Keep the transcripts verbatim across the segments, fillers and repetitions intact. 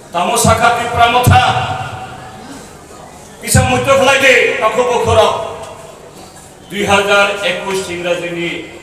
Tamo sakha Tipra Motha, kisa muito khlai di, takhuk bukhurok. Dui hazar ekush Ingrajini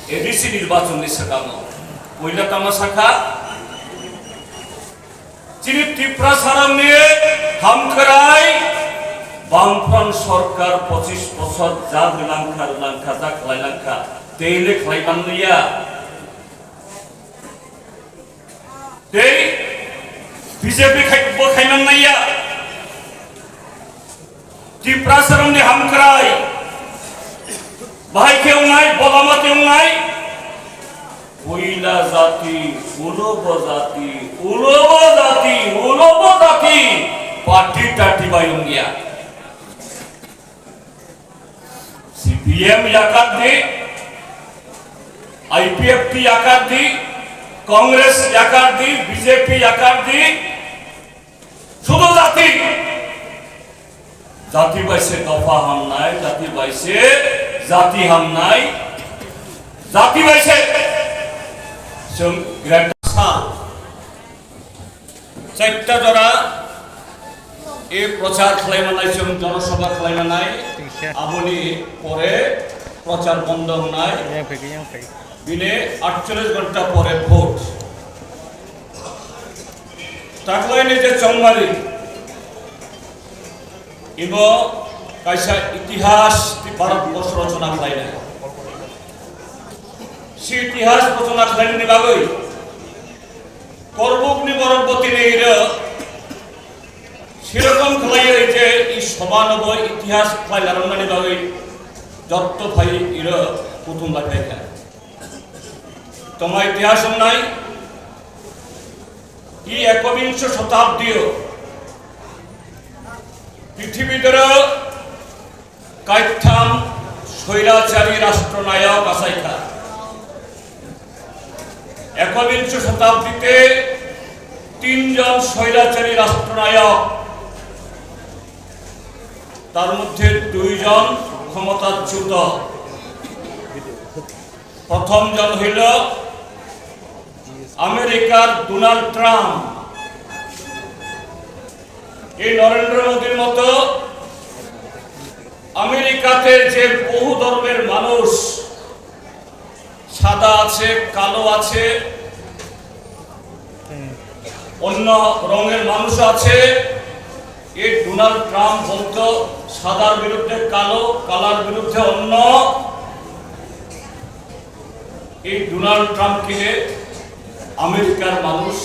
A D C nirbachonni swkango. Puila tamo sakha, chini Tiprasarokni hamkrai Bamfront sorkar pochis bochor ja rwlangkha, rwlangkha, ja khlailangkha, tei le khlai manliya. Tei B J P khai, bo khai man naiya. Tiprasarokni hamkrai. Bahai khe wngnai, bolama tei wngnai. Puila jati, ulo bo jati, ulo bo jati, ulo bo jati. Party tarty bai wngya. C P M yakar di, I P F T yakar di, Congress yakar di, B J P yakar di, sudu jati. Jati bai se dopha hamnai, jati bai se jati hamnai, jati bai se chwng greater sa. Chaita jora e prochar khlai manai, chwng jonosabha khlai manai, aboni pore prochar bondo wngnai. Yang phai, yang phai. Bini atchollish ghonta pore vote. Taklaini je chongmari, imo kaisa itihas Bharat borso rochona khlainai. Si itihas rochona khlainani bagwi Korbukni borok bo tini iro sirokom khlaiwi je i sobano bo itihas khlai larwknani bagwi jotto phai iro kuthum bai phaikha. Tongma itihas wngnai i ekobinso shotabdio prithibi doro kaitham soirachari rastronayok achaikha. Ekobinso shotabdite tinjon soirachari rastronayok, tar moddhe duijon khomotachut. Prothom jon hoilo Amerikar Donald Trump. এই নরেন্দ্র মোদীর মতো আমেরিকাতে যে বহু ধর্মের মানুষ, সাদা আছে, কালো আছে, অন্য রঙের মানুষ আছে, এই ডোনাল্ড ট্রাম্প বলতো সাদার বিরুদ্ধে কালো, কালার বিরুদ্ধে অন্য। এই ডোনাল্ড ট্রাম্পকে আমেরিকার মানুষ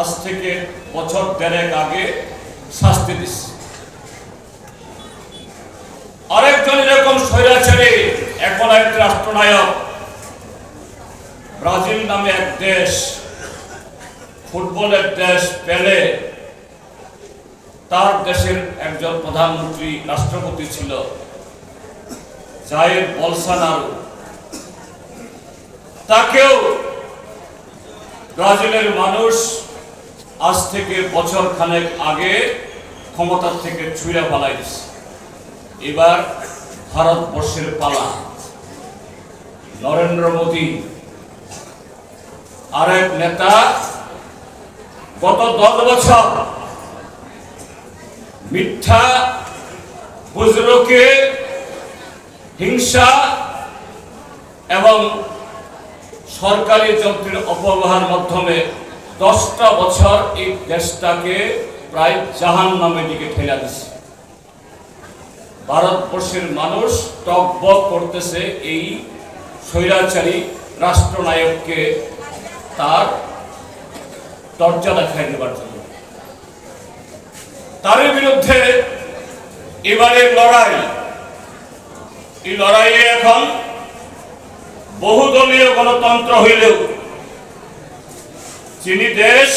আজ থেকে বছর দেড়েক আগে শাস্তি দিচ্ছে। আরেকজন এরকম স্বৈরাচারী, একনায়ক রাষ্ট্রনায়ক, ব্রাজিল নামে এক দেশ, ফুটবলের দেশ পেলে, তার দেশের একজন প্রধানমন্ত্রী, রাষ্ট্রপতি ছিল জায়ের বলসোনারো, তাকেও ব্রাজিলের মানুষ আজ থেকে বছর খানেক আগে ক্ষমতা থেকে ছুঁড়ে ফালাই দিছে। এবার ভারতবর্ষের পালা। নরেন্দ্র মোদী আরেক নেতা গত দশ বছর মিথ্যা বুজরুকি, হিংসা এবং সরকারি যন্ত্রের অপব্যবহার মাধ্যমে দশটা বছর এই দেশটাকে প্রায় জাহান্নামের দিকে ঠেলা দিছে। ভারতবর্ষের মানুষ টগবগ করতেছে এই স্বৈরাচারী রাষ্ট্রনায়ককে তার দরজা দেখায় দেবার জন্য। তার বিরুদ্ধে এবারে লড়াই, এই লড়াইয়ে এখন বহুদলীয় গণতন্ত্র হইলেও চিনি দেশ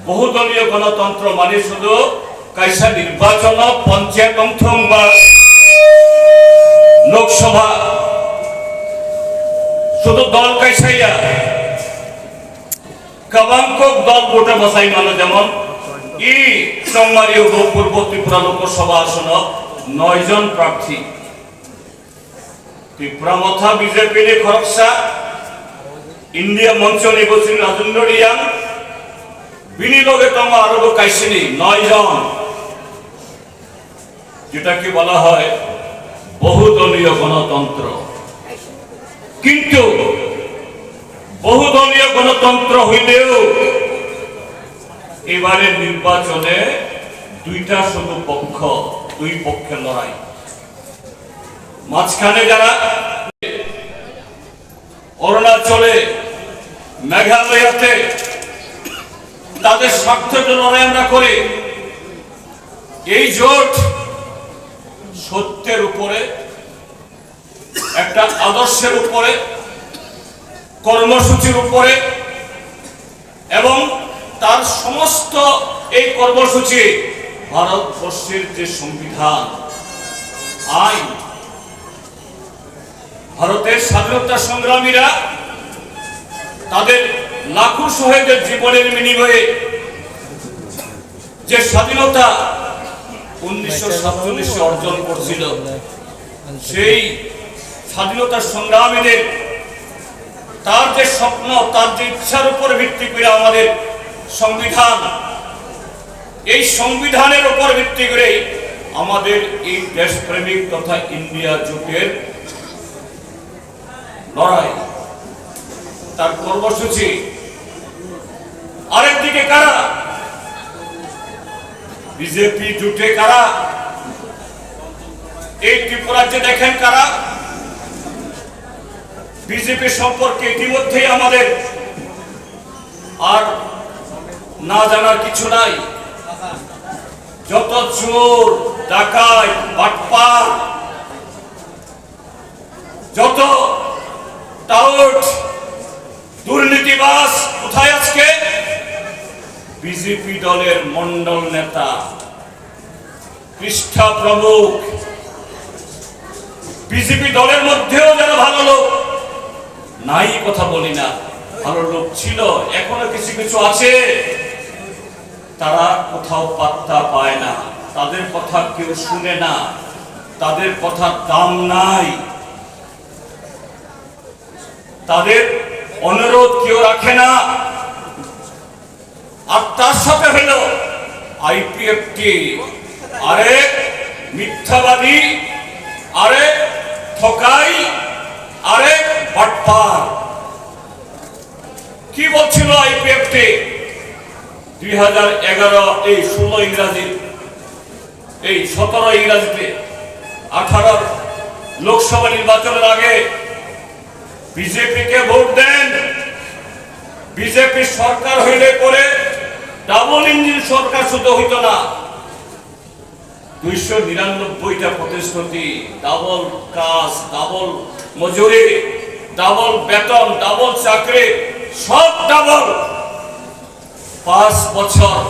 বহুদলীয় গণতন্ত্র মানে শুধু kaisa nirbachon o panchayat wngthung ba Lok Sabha শুধু দল kaisa ya, kwbang kok dol vote bwsai mano, jemon i Chongmari o Purbo Tripura Lok Sabha asono noi jon prarthi. Tipra Motha B J P ni khoroksa, India Moncho ni bo chini Rajendra Reang, Bini loge tongo aro bo kaisini noi jon, যেটাকে বলা হয় বহুদলীয় গণতন্ত্র। কিন্তু বহুদলীয় গণতন্ত্র হইলেও এবারে নির্বাচনে দুইটা শুধু পক্ষ, দুই পক্ষের লড়াই। মাঝখানে যারা অরুণাচলে, মেঘালয়াতে তাদের স্বার্থের জন্য লড়াই আমরা করি। এই জোট সত্যের উপরে, একটা আদর্শের উপরে, কর্মসূচির উপরে এবং তার সমস্ত এই কর্মসূচি ভারতবর্ষের যে সংবিধান, আইন, ভারতের স্বাধীনতা সংগ্রামীরা তাদের লাখো শহীদের জীবনের বিনিময়ে যে স্বাধীনতা উনিশশো সাতচল্লিশে অর্জন করছিল, সেই স্বাধীনতা সংগ্রামীদের তার যে স্বপ্ন, তার যে ইচ্ছার উপর ভিত্তি করে আমাদের সংবিধান, এই সংবিধানের উপর ভিত্তি করে আমাদের এই দেশপ্রেমিক তথা ইন্ডিয়া জোটের লড়াই, তার কর্মসূচি। আরেকদিকে কারা? বিজেপি জোটে কারা? এই ত্রিপুরাজ্যে দেখেন কারা? বিজেপি সম্পর্কে ইতিমধ্যেই আমাদের আর না জানার কিছু নাই। যত চোর, ডাকাত, বাটপার, যত টাউট, দুর্নীতিবাজ কোথায় আজকে? বিজেপি দলের মণ্ডল নেতা, পৃষ্ঠা প্রমুখ, বিজেপি দলের মধ্যেও যারা ভালো লোক, নাই কথা বলি না, ভালো লোক ছিল, এখনো কিছু কিছু আছে, তারা কোথাও পাত্তা পায় না, তাদের কথা কেউ শুনে না, তাদের কথার দাম নাই, তাদের অনুরোধ কেউ রাখে না। আর তার সাথে হলো আইপিএফটি, আরেক মিথ্যাবাদী, আরেক ঠকাই, আরেক বাটপার। কি বলছিল আইপিএফটি দুই হাজার এগারো, এই ষোলো ইংরাজি, এই সতেরো ইংরাজিতে, আঠারো লোকসভা নির্বাচনের আগে বিজেপিকে ভোট দেন। বিজেপি সরকার হইলে পরে ডাবল ইঞ্জিন সরকার শুধু হইতো না, দুইশো নিরানব্বইটা প্রতিশ্রুতি, ডাবল কাজ, ডাবল মজুরি, ডাবল বেতন, ডাবল চাকরি, সব ডাবল। পাঁচ বছর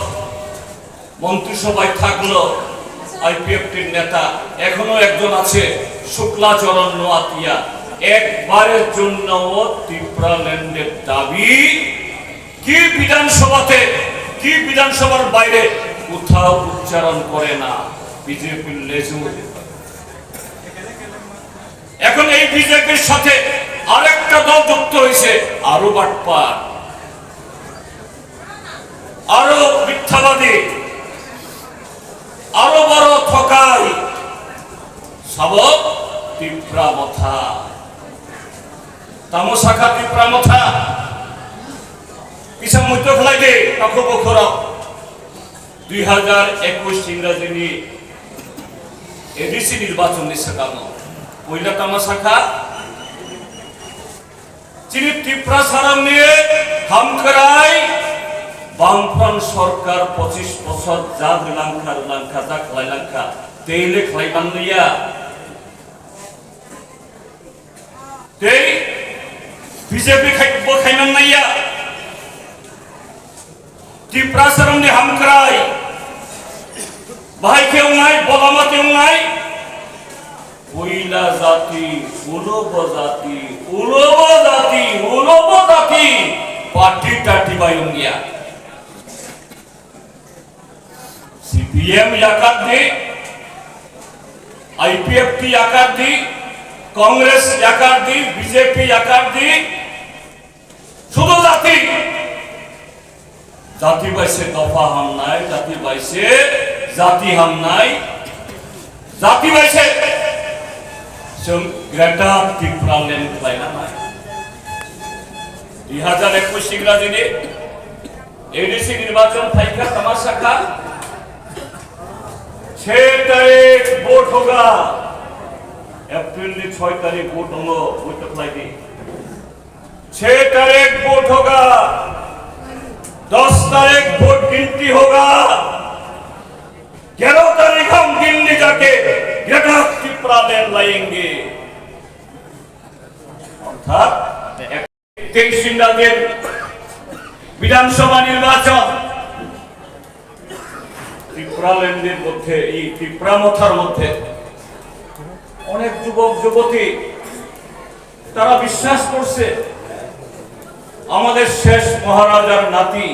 মন্ত্রিসভায় থাকলো আইপিএফটির নেতা, এখনো একজন আছে শুক্লাচরণ নোয়াতিয়া, একবারের জন্যও ত্রিপুরা ল্যান্ডের দাবি কি বিধানসভাতে, কি বিধানসভার বাইরে কোথাও উচ্চারণ করে না বিজেপির লেজুর। এখন এই বিজেপির সাথে আরেকটা দল যুক্ত হয়েছে, আরো বাটপার, আরো মিথ্যাবাদী, আরো বড় ঠকাই, শাবক তিপ্রা মথা, তামো শাখা তিপ্রা মথা, কিসা মুইতো খেলাই দে, কাকু বখরক। দুই হাজার একুশ ইংরাজিনি এডিসি নির্বাচননি সেকানো পয়লা তামা শাখা chini Tripura sarang ni hamkrai Bamfront sorkar pochis bosor ja rwlangkha rwlangkha ja khlai langkha tele khlai manliya. Tei B J P khai, bo khai man naiya. Tiprasarong ni hamkrai. Bahai khe wngnai, bolama khe wngnai. Puila jati, ulobo jati, ulobo jati, ulobo jati. Party tati bai wngya. C P M yakar di, I P F T yakar di, Congress yakar di, B J P yakar di, sudu jati, Jati bai se dopha hamnai, jati bai se jati hamnai, jati bai se chwng Greater Tipraland khlaina nai. Dui hazar ekush Ingrajini A D C nirbachon phaikha, tama sakha, chhe tarik vote hoga, April ni choi tarik vote tongo, buj ta khlai di. छह तारीख वोट होगा, दस तारीख वोट गिनती होगा, ग्यारह तारीख हम दिल्ली जाके ग्रेटर टिप्रालैंड लाएंगे। অর্থাৎ তেইশ ইংরাজির বিধানসভা নির্বাচন। ত্রিপুরাল্যান্ডের মধ্যে, এই ত্রিপুরা মথার মধ্যে অনেক যুবক যুবতী তারা বিশ্বাস করছে আমাদের শেষ মহারাজার নাতি,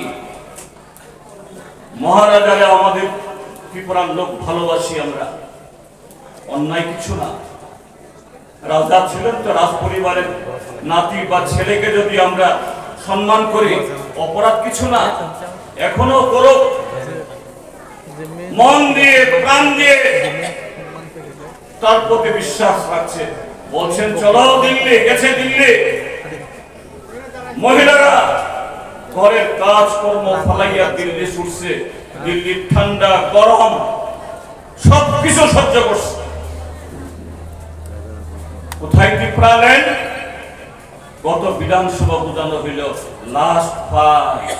মহারাজারে আমাদের ত্রিপুরার লোক ভালোবাসি আমরা, অন্যায় কিছু না। রাজা ছিলেন তো, রাজ পরিবারের নাতি বা ছেলেকে যদি আমরা সম্মান করি, অপরাধ কিছু না। এখনো করুক, মন দিয়ে, প্রাণ দিয়ে তার প্রতি বিশ্বাস রাখছে। বলছেন, "চলো দিল্লি।" গেছে দিল্লি। মহিলারা ঘরের কাজকর্ম ফালাইয়া দিল্লি ছুটছে। দিল্লির ঠান্ডা, গরম, সবকিছু সহ্য করছে। কোথায় ত্রিপুরাল্যান্ড? গত বিধানসভা বোঝানো হইল লাস্ট ফাইট।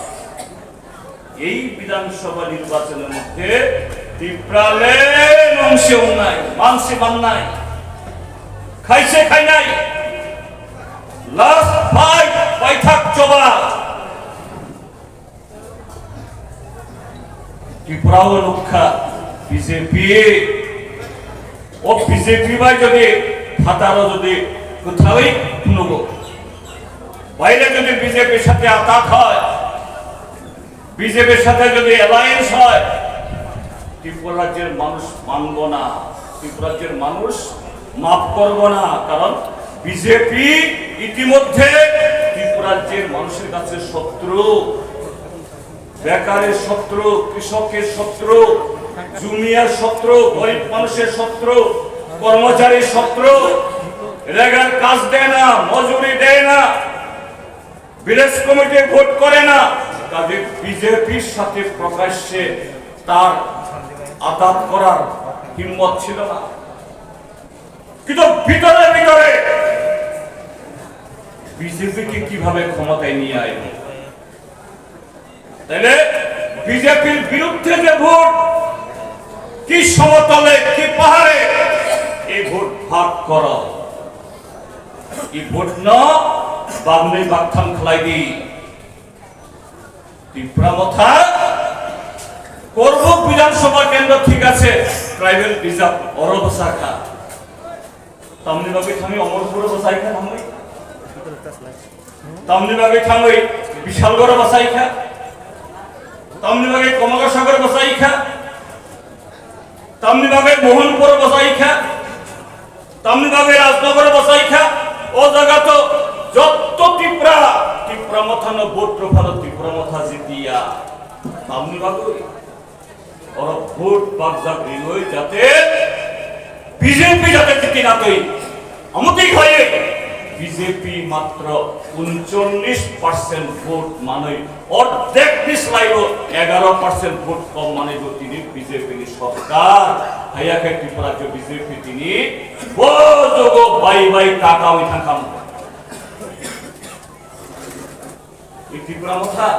এই বিধানসভা নির্বাচনের মধ্যে ত্রিপুরাল্যান্ড অংশে নাই, মানসে মান নাই, খাইছে খাই নাই, লাস্ট ফাইট, পাইথাক চবা। ত্রিপুরাও রক্ষা বিজেপি। ও বিজেপি ভাই যদি ফাতারও যদি কোথাওই কোনো বাইরে যদি বিজেপির সাথে আতাত হয়, বিজেপির সাথে যদি অ্যালায়েন্স হয়, ত্রিপুরা রাজ্যের মানুষ মানব না, ত্রিপুরা রাজ্যের মানুষ মাফ করব না। কারণ বিজেপি ইতিমধ্যে ত্রিপুরা রাজ্যের মানুষের কাছে শত্রু, বেকারের শত্রু, কৃষকের শত্রু, জুনিয়র শত্রু, গরিব মানুষের শত্রু, কর্মচারীর শত্রু, রেগার কাজ দেয় না, মজুরি দেয় না, ভিলেজ কমিটি ভোট করে না, কাজে বিজেপির সাথে প্রকাশ্যে তার আতাত করার হিম্মত ছিল না। কিন্তু ভিতরে ভিতরে বিজেপিকে কিভাবে ক্ষমতায় নিয়ে আসবে? তাহলে বিজেপির বিরুদ্ধে যে ভোট, কি সমতলে, কি পাহাড়ে, এই ভোট ভাগ করো। এই ভোট ন বাগনি বাগথান খেলাই দি। ত্রিপুরা মথা করব বিধানসভা কেন্দ্র ঠিক আছে, ট্রাইবেল রিজার্ভ অরব শাখা। Tamni bagwi thangwi Omorpuro bwsai kha thangwi. Tamni bagwi thangwi Bishalgoro bwsai kha. Tamni bagwi Komagasagor bwsai kha. Tamni bagwi Mohanpuro bwsai kha. Tamni bagwi Rajnogoro bwsai kha. O jaga to jotto Tipra, Tipra Mothano vote rw phano Tipra Motha jitiya. Tamni bagwi Oro vote bakjak riwi jate B J P jate jiti na twi. Amotwi khlaiwi B J P matro uncholish percent vote manwi, ordek ni slaibo egaro percent vote kom manwi bo tini B J P ni sorkar. Haiya khe Tripura rajyo B J P tini bo jogo bai bai takawi thangkha. Ei Tripura Motha.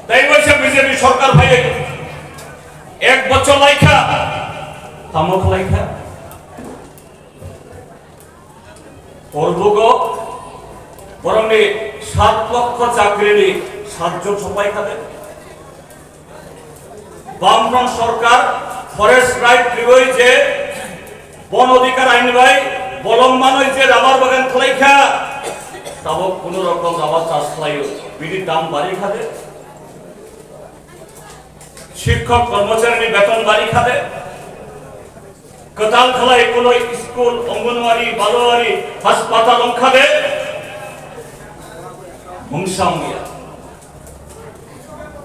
Tei waisa B J P sorkar phaiwi ek bochor laikha, tamo khlaikha. Porbogo borokni sat lokho chakrini satjon sopai khade. Bamfront sorkar forest right riwi je bon odhikar ain bai bolong manwi je rabar bagan khlai kha, tabok kuno rokom rabar chas khlaio, bini dam bari khade. Shikkok kormocharini beton bari khade. Kwtal khlai kunoi school, Anganwadi, Balwadi, hospital wngkha de. ধ্বংস হয়ে গেল।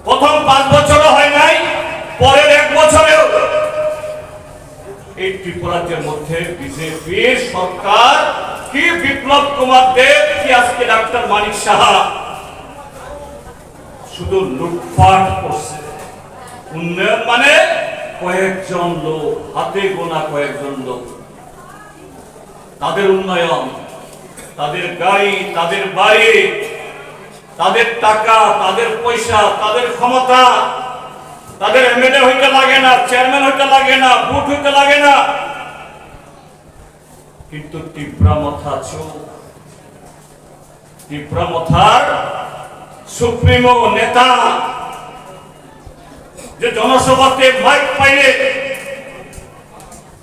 প্রথম পাঁচ বছরও হয় নাই, পরের এক বছরেও এই ত্রিপুরাজ্যের মধ্যে বিজেপির সরকার, কি বিপ্লব কুমার দেব, কি আজকে ডাক্তার মানিক সাহা শুধু লুটপাট করছে। উন্নয়ন মানে কয়েকজন লোক, হাতে গোনা কয়েকজন লোক, তাদের উন্নয়ন, তাদের গাড়ি, তাদের বাড়ি, তাদের টাকা, তাদের পয়সা, তাদের ক্ষমতা, তাদের এমএলএ হইতে লাগে না, চেয়ারম্যান হইতে লাগে না, ভোট হইতে লাগে না। কিন্তু টিপরা মথা চোখ, টিপরা মথার সুপ্রিমো নেতা যে জনসভাতে মাইক পাইলে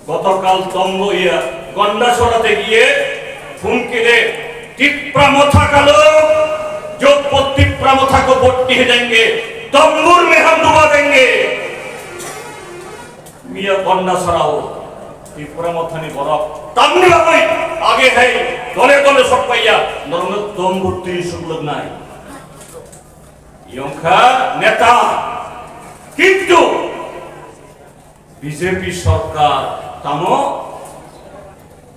গতকাল তম্ব ইয়া গন্ডাছড়াতে গিয়ে হুমকি দে, টিপরা মথা কালো, जो टिपरा मथा को वोट नहीं देंगे, तंबूर में हम डुबा देंगे। Miya Gonda sarao, Tipra Mothani borok tamni bagwi age hai dole dole sok paiya, norokno dom butti sukluk nai. Yongkha neta, kintu B J P sorkar tamo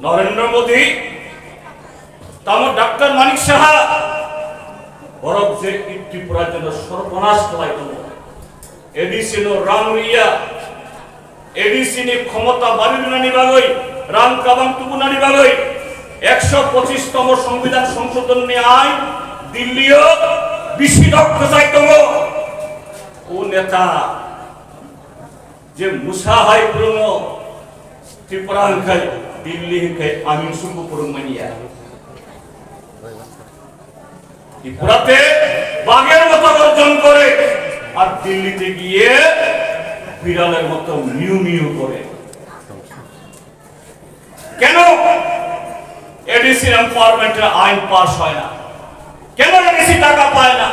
Narendra Modi, tamo Doctor Manik Saha, borok je Tripura jono sorbonas khlai tongo. A D C no rang riya, A D C ni khomota bari rwnani bagwi, rang kabang tubunani bagwi, ekso pochis tomo Songbidan Songshodhon ni ain Dilli o bisi dok kwchai tongo. O neta, je Musa hai phwrwngo Tripura hwnkhai, Dilli hwnkhai, aming sumbu phwrwng manya. Tripurate bagher moto gorjon kore, ar Dillite giye biralor moto miu miu kore. কেন এডিসি এমপাওয়ারমেন্টের আইন পাস হয় না? কেন এডিসি টাকা পায় না?